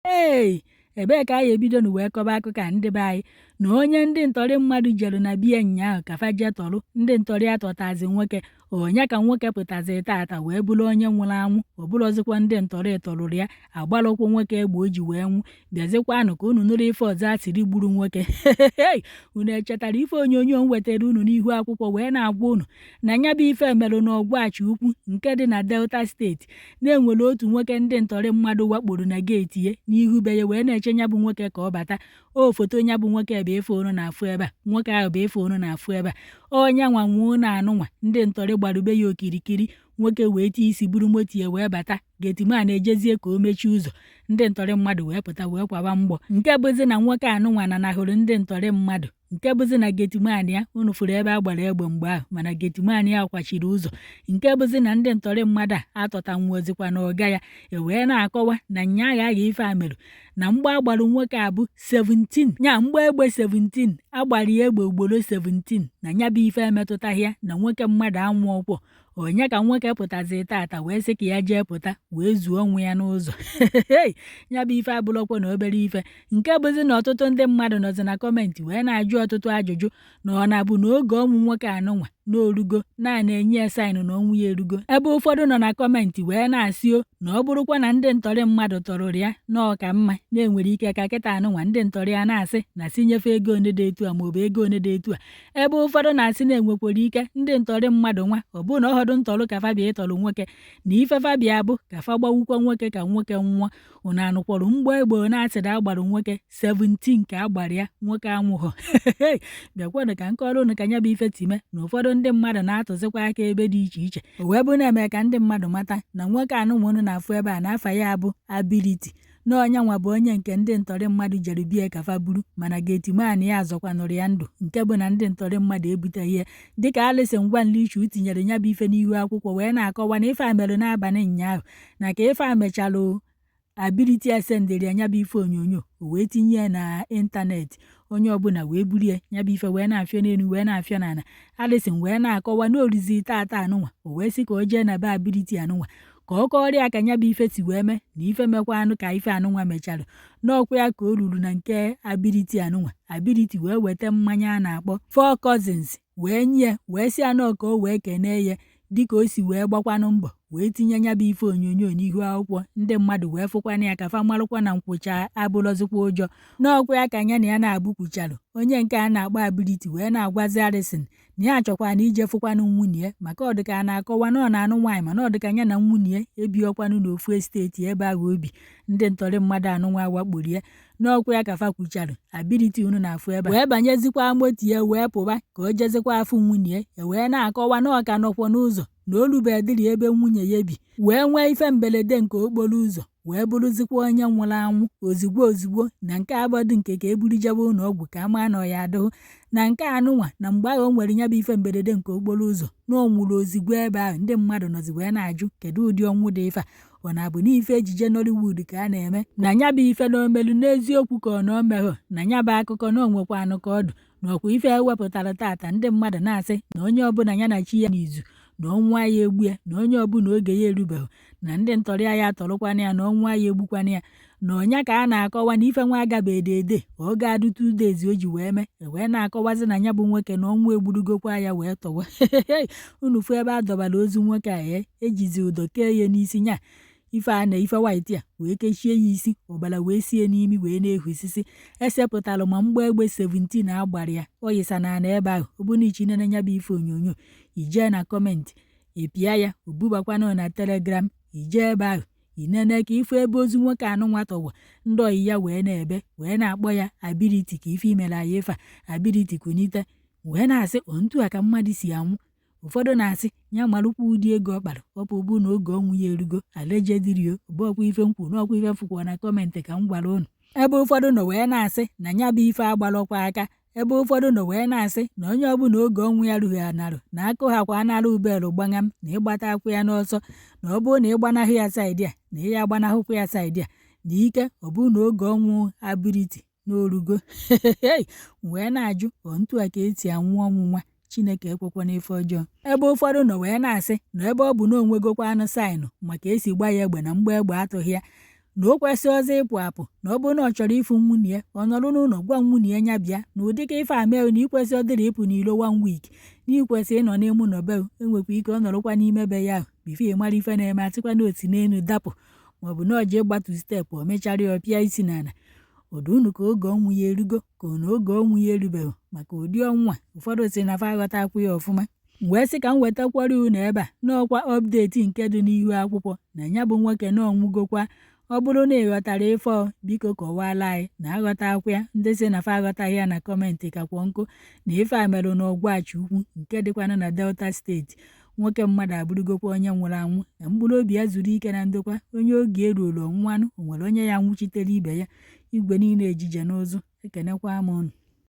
Ee, ebee ka anyị ebidonu wee kọba akụkọ a, ndị be anyị? Na onye ndị ntọrị mmadụ jere na biya nyaahụ ka fa jee tọrọ, ndị ntọrị atọtazi nwoke. Onye ka nwoke pụtazi tata wee bụrụ onye nwụrụ anwụ? Ọ bụrụzikwa ndị ntọrị tọrụrụ ya, agbalụkwụ nwoke egbe o ji wee nwụ. Bịazikwanụ ka unu nụrụ ife ọzọ a sịrị gburu nwoke. Unu echetara ife onyonyo m wetara unu n'ihu akwụkwọ wee na-agwa unu na nya bụ ife merụ n'Ọgwachi Ukwu nke dị na Delta Steeti, na-enwere otu nwoke ndị ntọrị mmadụ wakporo na geeti ya n'ihu be ya wee na-eche nya bụ nwoke ka ọ bata? O foto nya bụ nwoke bụ ife unu na-afụ ebe a. Nwoke ahụ bụ ife unu na-afụ ebe a. Onye nwa nwụọ na anụnwa ndị ntọrị gbarube ya okirikiri. Nwoke wee tie isi buru moto ya wee bata. Gateman ejezie ka o mechie ụzọ, ndị ntọrị mmadụ wee pụta wee kwawa mgbọ, nke bụzi na nwoke anụnwa nanahụrụ ndị ntọrị mmadụ, nke bụzi na gateman ya, unu fụrụ ebe a gbara egbe mgbe ahụ, mana gateman ya kwachiri ụzọ, nke bụzi na ndị ntọrị mmadụ a atọtanwuozikwa na ọga ya. E wee na-akọwa na nya agha agha ife a merụ na mgba agbarụ nwoke a bụ 17 nya mgba egbe 17 agbara ya egbe ugboro 17, na nya bụ ife emetụtaghị ya, na nwoke mmadụ anwụ ọkwọ. Onye ka nwoke pụtazi tata wee sị ka ya jee pụta wee zuo ọnwụ ya n'ụzọ? Ya bụ ife abụrụkwa na obere ife, nke bụzi na ọtụtụ ndị mmadụ nọzi na comment wee na-ajụ ọtụtụ ajụjụ na ọ na-abụ na oge ọnwụ nwoke anụnwa na orugo, na na-enye ya sign na ọnwụ ya erugo. Ebe ụfọdụ nọ na comment wee na-asị o na ọ bụrụkwa na ndị ntọrị mmadụ tọrụrụ ya, na ọ ka mma na-enwere ike ka kịta anụnwa ndị ntọrị ya na-asị na si nyefe ego one dị etu a maọbụ ego one dị etu a. Ebe ụfọdụ na-asị na enwekwara ike ndị ntọrị mmadụ nwa ọ bụ na ọhọdụ ntọrọ ka fa bịa ịtọrọ nwoke, na ife fa bịa bụ ka fa gbawukwa nwoke ka nwoke nwụọ. Unu anụkwọrọ mgbọ egbe na-asịrị agbara nwoke 17 ka agbara ya, nwoke anwụghọ? Bịakwanụ ka nkọrọ unu ka nya bụ ife time na ụfọdụ ndị mmadụ na-atụzikwa aka ebe dị iche iche. O wee bụ na-eme ka ndị mmadụ mata na nwoke anụnwa unu na-afụ ebe a na afa ya bụ Ability, na onye nwa bụ onye nke ndị ntọrị mmadụ jere bie ka fa buru, mana gateman ya azọkwanụrụ ya ndụ, nke bụ na ndị ntọrị mmadụ ebuteghị ya. Dịka Alison Ngwanlichu tinyere ya bụ ife n'ihu akwụkwọ wee na-akọwa na ife a mere n'abalị ụnyaahụ, na ka ife a mechalụ, Ability esendịrị ya bụ ife onyonyo, o wee tinye ya na ịntanetị, onye ọbụla wee buru ya, ya bụ ife wee na-afịọ n'elu wee na-afịọ n'ala. Alison wee na-akọwa na orizi tata anụnwa, o wee sị ka o jee na be Ability anụnwa ka ọ kọọrọ ya ka ya bụ ife si wee mee na ife mekwa anụ ka ife anụnwa mechara. N'ọkwa ya ka o ruru na nke Ability anụnwa, Ability wee weta mmanya a na-akpọ Four Cousins wee nye, wee sị ya nọọ ka o wee kenee ya dịka o si wee gbakwanụ mbọ wee tinye ya bụ ife onyonyo n'ihu akwụkwọ, ndị mmadụ wee fụkwana ya ka fa marụkwa na nkwụcha abụrọzikwa ụjọ. N'ọkwa ya ka ya na ya na-abụ kwucharụ, onye nke a na-akpọ Ability wee na-agwazi Alison na ya chọkwa na ije fụkwanụ nwunye ya, maka ọ dịka a na-akọwa na ọ na-anụ nwaanyị, mana ọ dịka ya na nwunye ya ebiọkwanụ n'ofu estate ebe ahụ obi ndị ntọrị mmadụ anụnwa wakporo ya. N'ọkwa ya ka fa kwucharụ, Ability unu na-afụ ebe a wee banyezikwa moto ya wee pụba ka o jezikwa afụ nwunye ya. Wee na-akọwa na ọ ka nọkwa n'ụzọ, na olubedịrị ebe nwunye ya bi, wee nwee ife mberede nke okporo ụzọ, wee bụrụzikwa onye nwụrụ anwụ ozugbo ozugbo, na nke abọdụ nke ka e buru jebe ụlọ ọgwụ ka a maa na ọ ya adịghị na nke anụnwa, na mgbe ahụ o nwere ya bụ ife mberede nke okporo ụzọ, na ọ nwụrụ ozigbo ebe ahụ. Ndị mmadụ nọzi wee na-ajụ, kedu ụdị ọnwụ dị ife a? Ọ na-abụ n'ife ejije Nollywood ka a na-eme na ya bụ ife na omelu n'eziokwu, ka ọ na omeghọ na ya bụ akụkọ na onwekwanụ ka ọdụ na ọkwa ife ewepụtara tata? Ndị mmadụ na-asị na onye ọbụla ya na chi ya n'izu, na ọnwụ ya egbu ya, na onye ọbụla oge ya erubeghị, na ndị ntọrị ya atọrọkwana ya, na ọnwụ ya egbukwana ya. Na ọnya ka a na-akọwa na ife nwa agabeghị ede ọ ga-adụ 2 days o ji wee mee. E wee na-akọwazi na ya bụ nwoke na ọnwụ egburugokwa ya wee tọwa. Unu fụ ebe a dọbara ozu nwoke a, ee, ejizi ụdọ kee ya n'isi nya ife a na ife white a wee kechie ya isi, ọbara wee sie n'imi wee na-ehusisi. Esepụtalụ ma mgba egbe 17 agbara ya, ọ yisa na ana ebe ahụ. Ọ bụ na ichi nene ya bụ ife onyonyo, ijee na comment, ịpịa ya, obubakwanụ na Telegram, ijee ebe ahụ inene ka ifu ebe ozu nwoke anụnwa tọgbọ. Ndị ọyị ya wee na-ebe wee na-akpọ ya, "Ability, ka ife imere anyị ife a? Ability, kunite." Wee na-asị ntu a ka mmadụ si anwụ. Ụfọdụ na-asị ya marụkwa ụdị ego ọ kpara ọ bụ na oge ọnwụ ya erugo. Allegedly o bụ ọkwa ife nkwu n'ọkwa ife mfụkwa na comment ka m gwara unu. Ebe ụfọdụ nọ wee na-asị na ya bụ ife agbalọkwa aka. Ebe ụfọdụ nọ wee na-asị na onye ọbụla oge ọnwụ ya rughị anarụ na akụ ha kwa anara ubelu gbanyam na ịgbata akwụ ya n'ọsọ, na ọ bụrụ na ịgbanahụ ya side a, na ị ya agbanahụkwa ya side a, na ike ọ bụrụ na oge ọnwụ Ability n'orugo. Wee na-ajụ, ọ ntu a ka esi anwụ ọnwụ nwa? Chineke ekwekwa n'ife ọjọọ. Ebe ụfọdụ nọ wee na-asị na ebe ọ bụ na onwegokwa anụ sign maka esi gba ya egbe na mgba egbe atụghị ya, na Na o kwesịghịzị ịpụ apụ, na ọ bụrụ na ọ chọrọ ịfụ nwunye ya, ọ nọrọ n'ụlọ gwa nwunye ya bịa, na ụdịka ife a mee na ikwesị ọdịrị ịpụ n'ilo one week, na ikwesị ịnọ n'ime ụlọ be. Enwekwa ike ọ nọrọkwa n'ime be ya ahụ before ị mara ife na-eme, atịkwa na osi n'elu dapụ, maọbụ na ọ jee gbatu step, o mechara ya ọpịa isi n'ala. Ụdị unu ka oge ọnwụ ya erugo, ka na oge ọnwụ ya erubeghị, maka ụdị ọnwụ a ụfọdụ si na fa aghọtakwu ya ọfụma. M wee sị ka m wetakwara unu ebe a n'ọkwa update nke dị n'ihu akwụkwọ na ya bụ nwoke na ọnwụgokwa. Ọ bụrụ na ị ghọtara ife ọ, biko kọwala anyị na aghọtakwa ya. Ndị si na fa aghọtaghị ya na comment kakwọ nkụ na ife a merụ na Ọgwachi Ukwu nke dịkwana na Delta Steeti. Nwoke mmadụ abụrụgokwa onye nwụrụ anwụ, na mkpụrụ obi ya zuru ike na ndokwa. Onye oge eruola ọnwụanụ, o nwere onye ya nwụchitere ibe ya. Igwe niile ejije n'ụzụ. Ekenekwa m unu.